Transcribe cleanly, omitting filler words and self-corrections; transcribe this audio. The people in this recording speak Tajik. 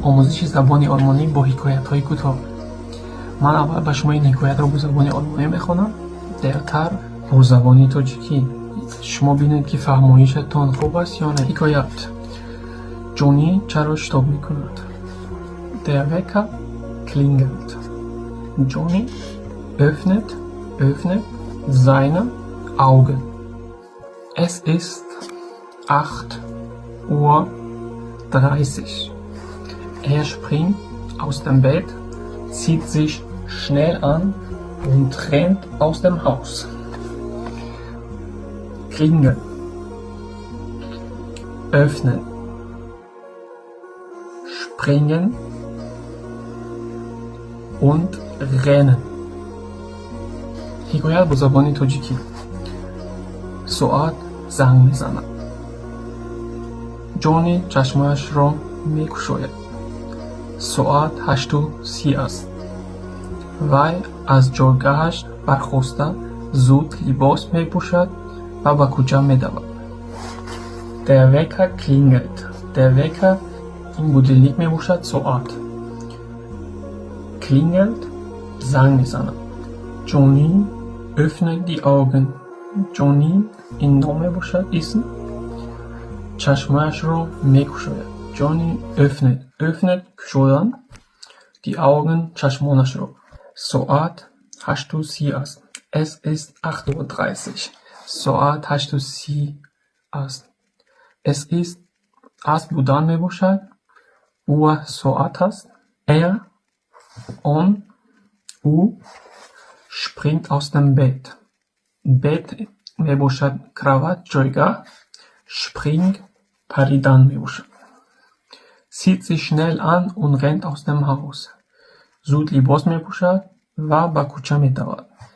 Омӯзиши забони олмонӣ бо ҳикоятҳои кӯтоҳ. Ман аввал ба шумо ин ҳикоятро бо забони олмонӣ мехонам, дертар бо забони тоҷикӣ. Шумо бинед, ки фаҳмоишатон хуб аст ё не. Ҳикоят. Ҷонӣ чаро шитоб мекунад? Der Wecker klingelt. Johnny öffnet, öffnet seine Augen. Es ist 8:30 Uhr. Er springt aus dem Bett, zieht sich schnell an und rennt aus dem Haus. Klingeln. Öffnen. Springen und rennen. Ҳикоят бо забони тоҷикӣ. Соат занг мезанад. Ҷонни чашмояшро мекушояд. Соат 8:30 аст. Вай аз ҷойгаҳаш бархоста, зуд либос мепӯшад ва ба кӯча медавад. Der Wecker klingelt. Der Wecker ин будильник мебошад, соат. Klingelt занг мезанад. Johnny öffnet die Augen. Ҷонни ин ном мебошад, исм. Чашмояшро мекушояд. Johnny öffnet. Öffnet кушодан. Die Augen чашмонашро. Соат 8:30 аст. Es ist 8:30. Соат 8:30 аст. Es ist аст будан мебошад. Uhr соат аст. Er, он, ӯ springt aus dem Bett. Bett мебошад кровать, ҷойгаҳ. Spring паридан мебошад. Zieht sich schnell an und rennt aus dem Haus. Зуд либос мепӯшад ва ба кӯча медавад.